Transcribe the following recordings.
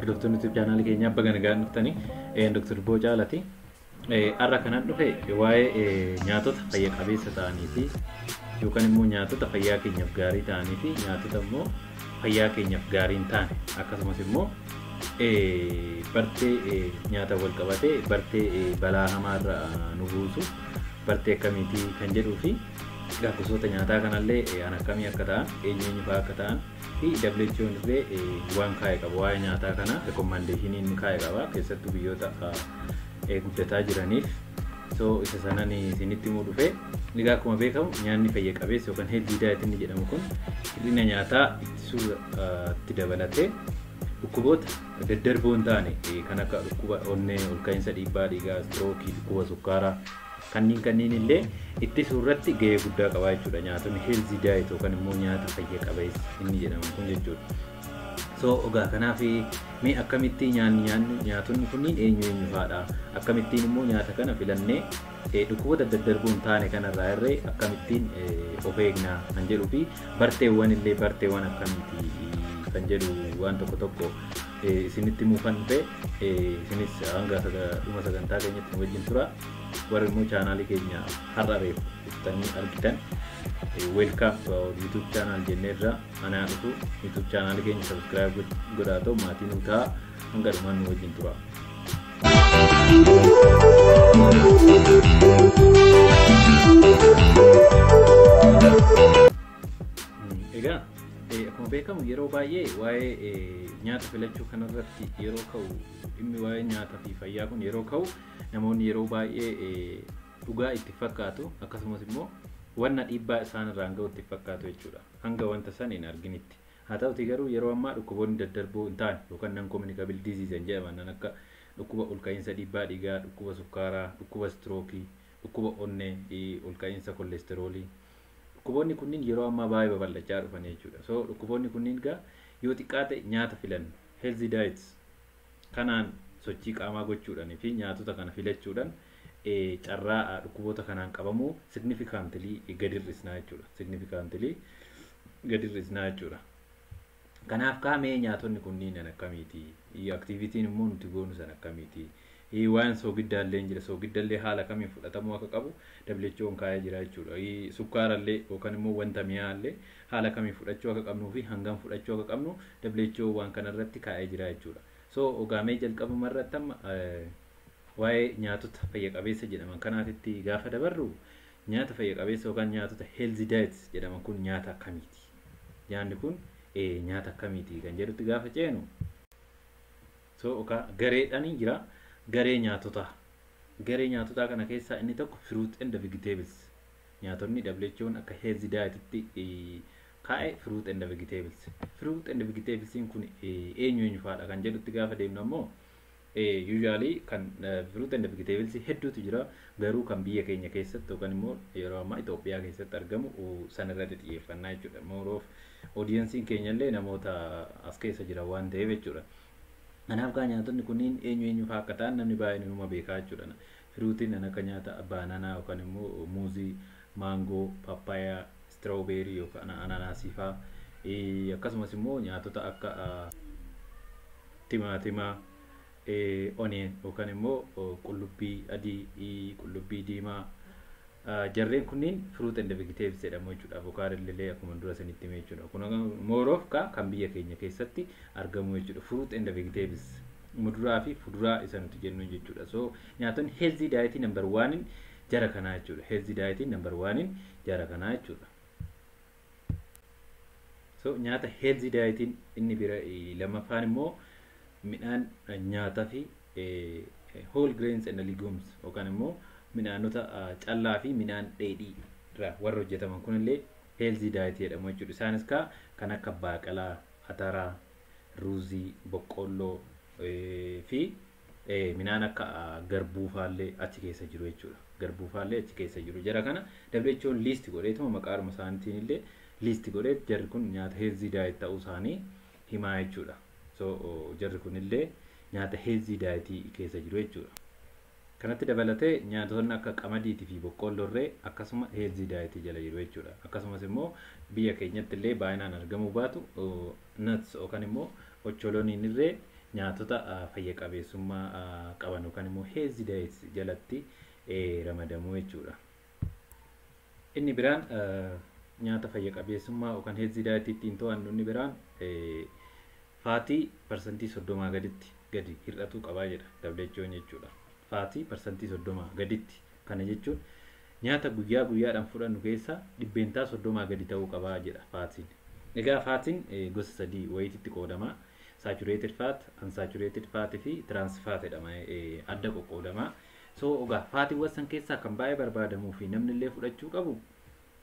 Hordoftoonni YouTube chaanaalii keenyaa baga nagaan dhuftanii. Dr. Boo Caalaati. Har'a kanan dhufe waa'ee nyaatota fayya qabeessa ta'anii fi yookaan immoo nyaatota fayyaa keenyaaf gaarii ta'anii fi nyaatota immoo fayyaa keenyaaf gaarii hin taane, akkasumas immoo bartee nyaata wal qabatee bartee balaa hamaarra nu buusu bartee akkamiitii kan jedhuu fi gosoota nyaataa kanallee an akkamii akka ta'an, eenyu eenyu fa'aa akka ta'an fi WHO'n illee waan kaa'e qaba. Waa'ee nyaataa kana recommendationii inni kaa'e qaba, keessattuu biyyoota guddataa jiraniif. So isa sanan isinitti himuu dhufe. Egaa akkuma beekamu nyaanni fayya qabeessa yookaan healthy diet inni jedhamu kun hir'ina nyaataa ittisuu itti dabalatee dhukkuboota daddarboo hin taane kan akka dhukkuba onnee, olka'iinsa dhiibbaa dhiigaa, strokeii, dhukkuba sukkaaraa kanneen illee ittisuu irratti gahee guddaa qaba jechuudha. Nyaatonni healthy diet yookaan immoo nyaata fayya qabeessa inni jedhamu kun jechuudha. So egaa kanaaf mee akkamitti nyaanni nyaanni nyaatonni kunniin eenyu eenyu fa'aadha? Akkamittiin immoo nyaata kana filannee dhukkuboota daddarboo hin taane kanarraa irree akkamittiin of eegna kan jedhuu fi barteewwan illee barteewwan akkamiiti kan jedhu waan tokko tokko isinitti himuufan dhufe. Isinis hanga dhuma sagantaa keenyatti nu wajjin tura. Warri immoo chaanaalii keenya har'a reefu dhuftanii argitan, welcome to our YouTube channel jenneerra. Anaa dhufu. YouTube chaanaalii keenya subscribe godhaa ta'u maatii nu ta'a. Hanga dhumaan nu wajjin tura. Egaa akkuma beekamu yeroo baay'ee waa'ee nyaata filachuu kanarratti yeroo ka'u, dhimmi waa'ee nyaataa fi fayyaa kun yeroo ka'u, namoonni yeroo baay'ee dhugaa itti fakkaatu, akkasumas immoo wanna dhiibbaa isaan irraan ga'u itti fakkaatu jechuudha, hanga wanta san hin arginitti. Haa ta'uti garuu yeroo ammaa dhukkuboonni daddarboo hin taane yookaan non communicable disease jedhaman akka dhukkuba olka'iinsa dhiibbaa dhiigaa, dhukkuba sukkaaraa, dhukkuba strokeii, dhukkuba onnee, olka'iinsa kolesteroolii. Dhukkuboonni kunniin yeroo ammaa baay'ee babal'achaa dhufan jechuudha. So dhukkuboonni kunniin egaa yoo xiqqaate nyaata filannu healthy diets kanaan, sochii qaamaa gochuudhaan fi nyaatota kana filachuudhaan carraa dhukkuboota kanaan qabamuu significantly gadi hir'isnaa jechuudha. Significantly gadi hir'isnaa jechuudha. Kanaaf kaamee nyaatonni kunniin akkamiiti? Activityn immoo nuti goonu san akkamiiti? Waan soogiddaa jira. Soogidda haala kamiin fudhatamuu akka qabu WHO'n kaa'ee jira jechuudha. Sukkaarallee yookaan immoo wanta mi'aallee haala kamiin fudhachuu akka qabnuu fi hangam fudhachuu akka qabnu WHO waan kanarratti kaa'ee jira jechuudha. So ogaamee jalqabuma irratti amma waa'ee nyaatota fayya qabeessa jedhaman kanaatitti gaafa dabarru, nyaata fayya qabeessa yookaan nyaatota healthy diets jedhaman kun nyaata akkamiiti? Nyaanni kun nyaata akkamiiti kan jedhutti gaafa ceenu, so gareedhaan jira. Garee nyaatotaa. Garee nyaatotaa kana keessaa inni tokko fruit and vegetables. Nyaatonni WHO'n akka healthy dietitti kaa'e fruit and vegetables. Fruit and vegetables kun eenyu eenyu fa'aadha kan jedhutti gaafa deemnu ammoo, usually kan fruit and vegetables hedduutu jira, garuu kan biyya keenya keessatti yookaan immoo yeroo ammaa Itoophiyaa keessatti argamu sanirratti xiyyeeffannaa jechuudha. More of audienceiin keenyallee namoota as keessa jiran waan ta'eef jechuudha. Kanaaf gaa nyaatonni kunniin eenyu eenyu fa'aa akka ta'an namni baay'een inuma beekaa jechuudha. Fruitiin kan akka nyaata banana yookaan immoo muuzii, maangoo, pappaayaa, strawberry yookaan ananaasii fa'aa, akkasumas immoo nyaatota akka timaatimaa, onion yookaan immoo qullubbii adii, qullubbii diimaa, jarreen kunniin fruit and vegetables jedhamu jechuudha. Avokaadoo illee akkuma dura isinitti hime jechuudha. Kun more of kan biyya keenya keessatti argamu jechuudha. Fruit and vegetables, muduraa fi fuduraa isa nuti jennu jechuudha. So nyaatonni healthy diet number one jara kanaa jechuudha. Healthy diet number one jara kanaa jechuudha. So nyaata healthy diet inni bira lammaffaan immoo midhaan nyaataa fi whole grains and legumes yookaan immoo midhaanota callaa fi midhaan dheedhii irraa warra hojjetaman kunillee healthy diet jedhamu jechuudha. Isaanis kan akka baaqelaa, ataraa, ruuzii, boqqolloo fi midhaan akka garbuu faallee achi keessa jiru jechuudha. Garbuu faallee achi keessa jiru. Jara kana WHO'n list godheetuma maqaadhuma isaaniitiin illee list godhee jarri kun nyaata healthy diet ta'uu isaanii himaa jechuudha. So jarri kunillee nyaata healthy diet keessa jiru jechuudha. Kanatti dabalatee nyaatonni akka qamadiitii fi boqqoolloorree akkasuma healthy diet jala jiru jechuudha. Akkasumas immoo biyya keenyatti illee baay'inaan argamuu baatu nuts yookaan immoo ocholooniin illee Nyaatota fayya qabeessummaa qaban yookaan immoo healthy diet jalatti ramadamuu jechuudha. Inni biraan nyaata fayya qabeessummaa yookaan healthy diet ittiin to'annu inni biraan fat 30% gaditti gadi hir'atuu qabaa jedha WHO'n jechuudha. Fat 30% gaditti, kana jechuun nyaata guyyaa guyyaadhaan fudhannu keessaa 30% gadi ta'uu qabaa jedha fatiin. Egaa fatiin gosa sadii wayititti qoodama. Saturated fat, unsaturated fat fi trans fat jedhama, adda qoqqoodama. So egaa fatiiwwan san keessaa kan baay'ee barbaadamuu fi namni illee fudhachuu qabu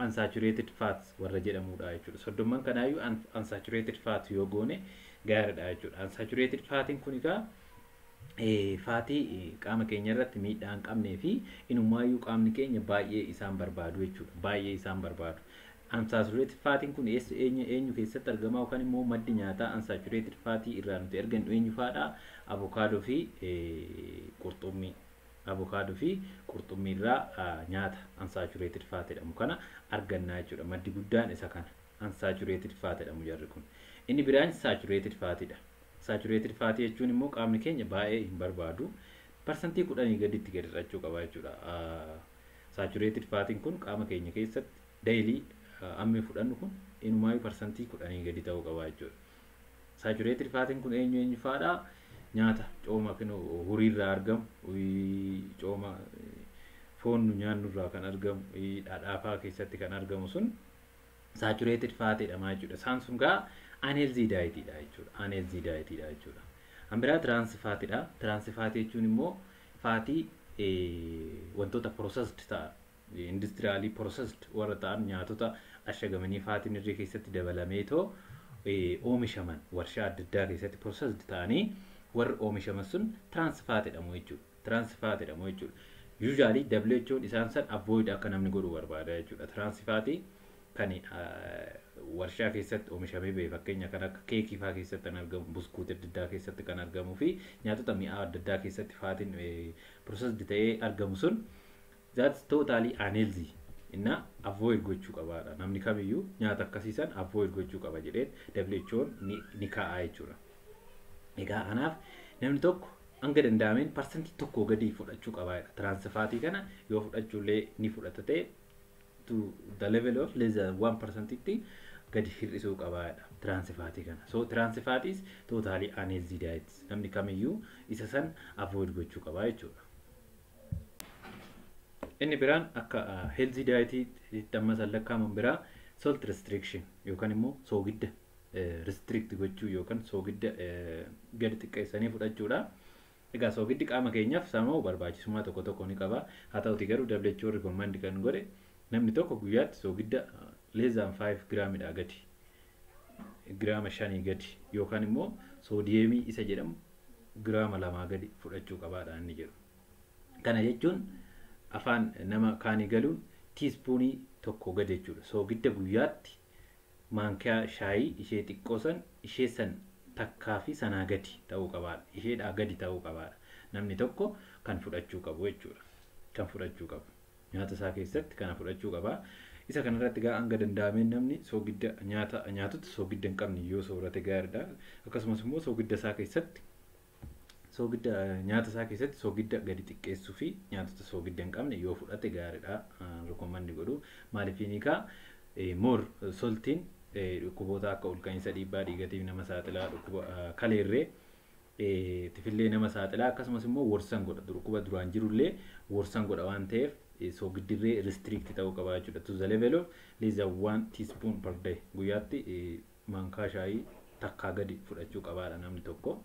unsaturated fat warra jedhamudha jechuudha. 30n kanaayyuu unsaturated fat yoo goone gaariidha jechuudha. Unsaturated fatiin kun egaa fat qaama keenya irratti miidhaa hin qabnee fi inumaayyuu qaamni keenya baay'ee isaan barbaadu jechuudha. Baay'ee isaan barbaadu. Unsaturated fatiin kun eenyu eenyu keessatti argama yookaan immoo maddi nyaataa unsaturated fat irraa nuti argannu eenyu faadha? Avokaadoo fi qurxummii. Avokaadoo fi qurxummii irraa nyaata unsaturated fat jedhamu kana argannaa jechuudha. Maddi guddaan isa kana. Unsaturated fat jedhamu jarri kun. Inni biraan saturated fatidha. Saturated fat jechuun immoo qaamni keenya baay'ee hin barbaadu. 10% gaditti gadi hir'achuu qaba jechuudha. Saturated fatiin kun qaama keenya keessatti daily ammi fudhannu kun inumaayyuu 10% gadi ta'uu qaba jechuudha. Saturated fatiin kun eenyu eenyu faadha? Nyaata cooma horiirraa argamu, cooma foon nu nyaannurraa kan argamu, dhadhaafaa keessatti kan argamu sun saturated fat jedhama jechuudha. Isaan sun gaa unhealthy dietidha jechuudha. Unhealthy dietidha jechuudha. Kan biraa trans fatidha. Trans fat jechuun immoo fat wantoota processed ta'an, industrially processed warra ta'an, nyaatota ashagamanii fatiin irree keessatti dabalameetoo oomishaman, warshaa adda addaa keessatti processed ta'anii warri oomishaman sun trans fat jedhamu jechuudha. Trans fat jedhamu jechuudha. Usually WHO'n isaan san avoid akka namni godhu barbaada jechuudha. Trans fat kan warshaa keessatti oomishamee bahe, fakkeenya kan akka keekii fa'aa keessatti kan argamu, buskuutii adda addaa keessatti kan argamuu fi nyaatota mi'aa adda addaa keessatti fatiin processed ta'ee argamu sun, that's totally unhealthy. Inna avoid gochuu qabaadha. Namni kamiyyuu nyaata akkasiisan avoid gochuu qaba jedheen WHO'n ni kaa'a jechuudha. Egaa kanaaf namni tokko hanga danda'ameen 1% gadi fudhachuu qabaadha. Trans fat kana yoo fudhachuullee ni fudhata ta'e, to the level of less than 1% gadi hir'isuu qabaadha trans fat kana. So trans fat is totally unhealthy diet. Namni kamiyyuu isa san avoid gochuu qabaa jechuudha. Inni biraan akka healthy dietiitti amma san lakkaa'aman biraa salt restriction yookaan immoo soogidda restrict gochuu yookaan soogidda gadi xiqqeessanii fudhachuudha. Egaa soogiddi qaama keenyaaf sammuu barbaachisummaa tokko tokko ni qaba. Haa ta'uti garuu WHO recommend kan godhe namni tokko guyyaatti soogidda less than 5 giraamidhaa gadi, giraama 5 gadi, yookaan immoo soodiyeemii isa jedhamu giraama 2 gadi fudhachuu qabaadha inni jedhu. Kana jechuun afaan nama kaanii galuun teaspoon 1 gadi jechuudha. Soogidda guyyaatti maankiyaa shaayii ishee xiqqoo san, ishee san takkaa fi sanaa gadi ta'uu qabaadha. Isheedhaa gadi ta'uu qabaadha. Namni tokko kan fudhachuu qabu jechuudha. Kan fudhachuu qabu. Nyaata isaa keessatti kana fudhachuu qaba. Isa kanarratti gaa hanga danda'ameen namni soogidda nyaata nyaatota soogidda hin qabne yoo soorate gaariidha. Akkasumas immoo soogidda isaa keessatti, soogidda nyaata isaa keessatti soogidda gadi xiqqeessuu fi nyaatota soogidda hin qabne yoo fudhate gaariidha recommend godhu. Maaliif kaa more saltiin dhukkuboota akka olka'iinsa dhiibbaa dhiigatiif nama saaxilaa, dhukkuba kaleerree tifillee nama saaxilaa, akkasumas immoo worsen godha, dhukkuba duraan jirullee worsen godha waan ta'eef soogiddirree restrict ta'uu qaba jechuudha. To the level of less than 1 teaspoon per day, guyyaatti maankaa shaayii takkaa gadi fudhachuu qabaadha namni tokko.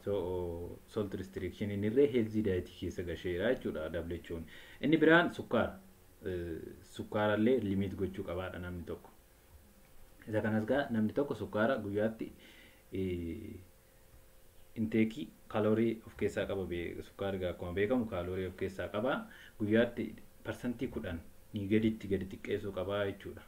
So salt restriction inni healthy diet keessa gasheera jechuudha WHO'n. Inni biraan sukkaara. Sukkaarallee limit gochuu qabaadha namni tokko. Isa kanas gaa namni tokko sukkaara guyyaatti intake kaaloorii of keessaa qaba. Sukkaarri gaa akkuma beekamu kaaloorii of keessaa qaba. Guyyaatti 10% ni gaditti gadi xiqqeessuu qabaa jechuudha.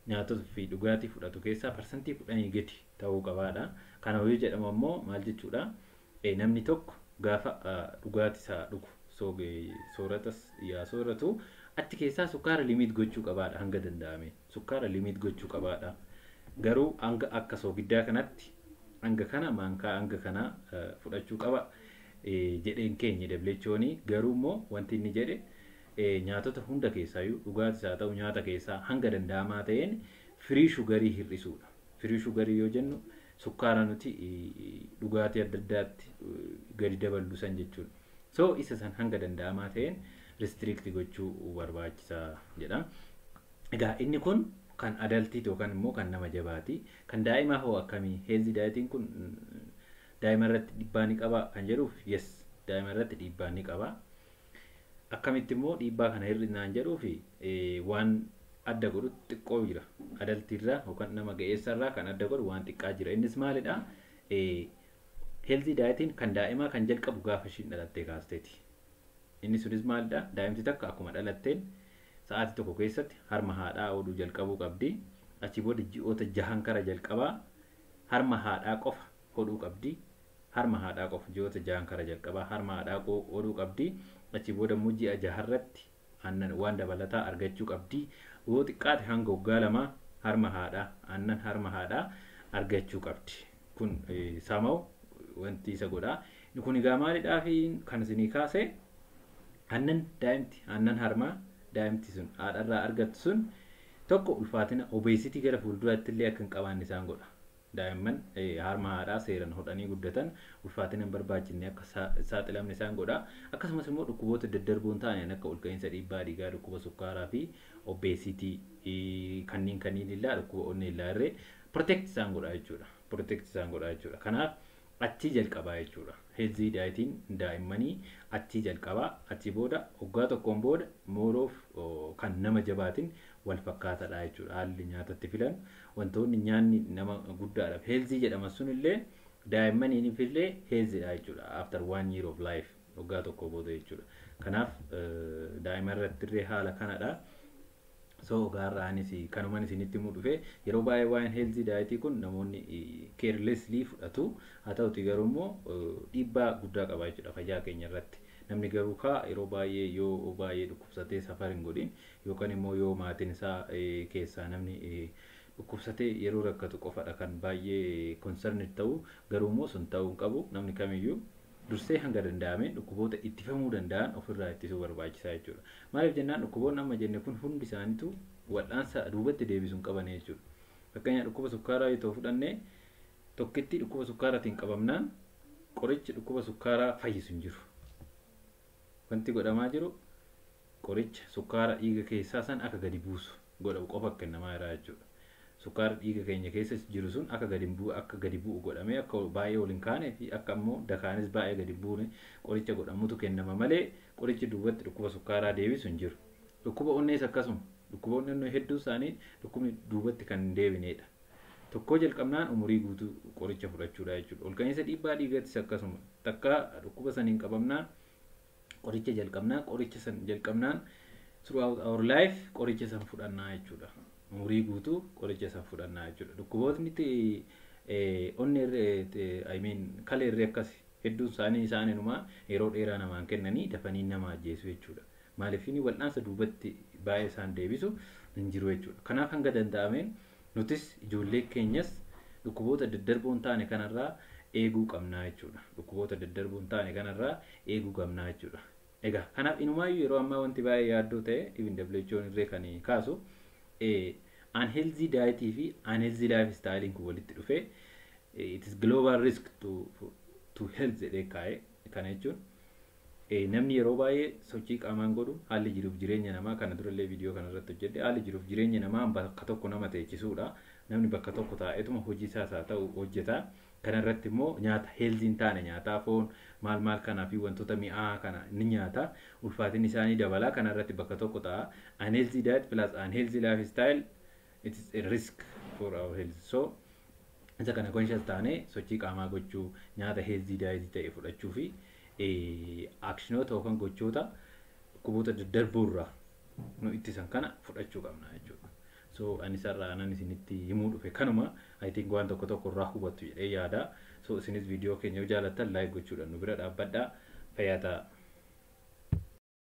Nyaatota fi dhugaatii fudhatu keessaa 10% gadi ta'uu qabaadha. Kana yoo jedhamu ammoo maal jechuudha? Namni tokko gaafa dhugaatii isaa dhugu, sooratas yaa sooratu, achi keessaa sukkaara limit gochuu qabaadha hanga danda'ame. Sukkaara limit gochuu qabaadha. Garuu hanga akka soogiddaa kanatti Hanga kana maankaa hanga kana fudhachuu qaba jedheen keenya WHO'n. Garuu immoo wanti inni jedhe nyaatota hunda keessaayyuu, dhugaatis haa ta'u nyaata keessaa, hanga danda'amaa ta'een free sugarii hir'isuudha. Free sugarii yoo jennu sukkaara nuti dhugaatii adda addaatti gadi daballu san jechuudha. So isa san hanga danda'amaa ta'een restrict gochuu barbaachisaa jedha. Egaa inni kun kan adultii yookaan immoo kan nama jabaati. Kan daa'imaa hoo akkamii? Healthy dietiin kun daa'ima irratti dhiibbaa ni qaba kan jedhuuf, yes, daa'ima irratti dhiibbaa ni qaba. Akkamitti immoo dhiibbaa kana hir'inaan jedhuuf, waan adda godhu xiqqoo jira. Adultiirraa yookaan nama ga'eessarraa kan adda godhu waan xiqqaa jira. Innis maalidha? Healthy dietiin kan daa'imaa kan jalqabu gaafa ishiin dhalattee kaasteeti. Inni sunis maalidha? Daa'imti takka akkuma dhalatteen sa'aatii 1 keessatti harma haadhaa hodhuu jalqabuu qabdi. Achi booda ji'oota 6n kara jalqabaa harma haadhaa qofa hodhuu qabdi. Harma haadhaa qofa ji'oota 6n kara jalqabaa harma haadhaa hodhuu qabdi. Achi booda immoo ji'a jaharratti aannan waan dabalataa argachuu qabdi. Yoo xiqqaate hanga waggaa 2 harma haadhaa, aannan harma haadhaa argachuu qabdi. Kun somehow wanti isa godhaa. Kun egaa maalidhaa fi kan isinii kaase, aannan daa'imti, aannan harmaa daa'imti sun haadharraa argattu sun tokko ulfaatina obesity gara fuulduraatti illee akka hin qabaanne isaan godha. Daa'imman harma haadhaa seeran hodhanii guddatan ulfaatina hin barbaachisne akka saaxilamne isaan godha. Akkasumas immoo dhukkuboota daddarboo hin taane akka olka'iinsa dhiibbaa dhiigaa, dhukkuba sukkaaraa fi obesity kanneen illaa dhukkuba onnee illaa irree protect isaan godha jechuudha. Protect isaan godha jechuudha. Kanaaf achii jalqabaa jechuudha. Healthy dietiin daa'immanii achii jalqabaa. Achii booda waggaa tokkoon booda more of kan nama jabaatiin wal fakkaataadha jechuudha. Haalli nyaatatti filan, wantoonni nyaanni nama guddaadhaaf healthy jedhama sun illee daa'immaniif illee healthydha jechuudha. After one year of life, waggaa tokko booda jechuudha. Kanaaf daa'ima irratti illee haala kanadha. So gaarra anis kanuman isinitti himuu dhufe. Yeroo baay'ee waa'een healthy dietii kun namoonni carelessly fudhatu. Haa ta'uti garuu immoo dhiibbaa guddaa qaba jechuudha fayyaa keenya irratti. Namni garuu kaa yeroo baay'ee yoo baay'ee dhukkubsatee safar hin godhin yookaan immoo yoo maatiin isaa keessaa namni dhukkubsatee yeroo rakkatu qofadha kan baay'ee concerned ta'u. Garuu immoo sun ta'uu hin qabu. Namni kamiyyuu dursee hanga danda'ame dhukkuboota ittifamuu danda'an ofirraa ittisuu barbaachisaa jechuudha. Maaliif jennaan, dhukkuboonni amma jenne kun hundi isaaniitu wal'aansa duubatti deebisuu hin qaban jechuudha. Fakkeenyaaf dhukkuba sukkaaraa yoo fudhanne, tokkitti dhukkuba sukkaaraatiin qabamnaan qorichi dhukkuba sukkaaraa fayyisu hin jiru. Wanti godhamaa jiru qoricha sukkaara dhiiga keessaa san akka gadi buusu godhamu qofa kennamaa jira jechuudha. Sukkaara dhiiga keenya keessa jiru sun akka gadi bu'u godhamee, akka baay'ee ol hin kaane fi akka immoo dakaanis baay'ee gadi buune qoricha godhamutu kennama malee qorichi duubatti dhukkuba sukkaaraa deebisu hin jiru. Dhukkuba onnees akkasuma. Dhukkuba onnee hedduu isaanii dhukkubni duubatti kan hin deebinedha. Tokkoo jalqabnaan umurii guutuu qoricha fudhachuudha jechuudha. Ol ka'iinsa dhiibbaa dhiigattis akkasuma. Takka dhukkuba saniin qabamnaan, qoricha jalqabnaan, qoricha san jalqabnaan throughout our life qoricha san fudhannaa jechuudha. Umurii guutuu qoricha san fudhannaa jechuudha. Dhukkubootni onnee, I mean kalee irree akkas hedduun isaanii isaaniinumaa yeroo dheeraa namaan kennanii dafanii nama ajjeesu jechuudha. Maaliif, inni wal'aansa duubatti baay'ee isaan deebisu hin jiru jechuudha. Kanaaf hanga danda'ameen nutis ijoollee keenyas dhukkuboota daddarboo hin taane kanarraa eeguu qabnaa jechuudha. Dhukkuboota daddarboo hin taane kanarraa eeguu qabnaa jechuudha. Egaa kanaaf inumaayyuu yeroo ammaa wanti baay'ee yaaddoo ta'e, even WHO'n irree kan kaasu, unhealthy dietii fi unhealthy lifestyle kun walitti dhufee it is global risk to health jedhee kaa'e. Kana jechuun namni yeroo baay'ee sochii qaamaan godhu, haalli jiruuf jireenya namaa, kana durallee viidiyoo kana irratti hojjedhe, haalli jiruuf jireenya namaa bakka tokko nama teechisuudha. Namni bakka tokko taa'eetuma hojii isaas haa ta'u hojjeta. Kana irratti immoo nyaata healthy hin taane, nyaataa foon maal maal kanaa fi wantoota mi'aa kana ni nyaata. Ulfaatinni isaanii dabala. Kana irratti bakka tokko ta'a. Unhealthy diet plus unhealthy lifestyle, it is a risk for our health. So isa kana conscious taanee sochii qaamaa gochuu, nyaata healthy diet ta'e fudhachuu fi actionoota yookaan gochoota dhukkuboota daddarboorraa nu ittisan kana fudhachuu qabna jechuudha. So ani isarraa anan isinitti himuu dhufe kanuma. I think waan tokko tokko irraa hubattu jedhee yaada. So isinis viidiyoo keenya yoo jaalattan like gochuudhaan nu bira dhaabbadhaa. Fayyaa ta'a.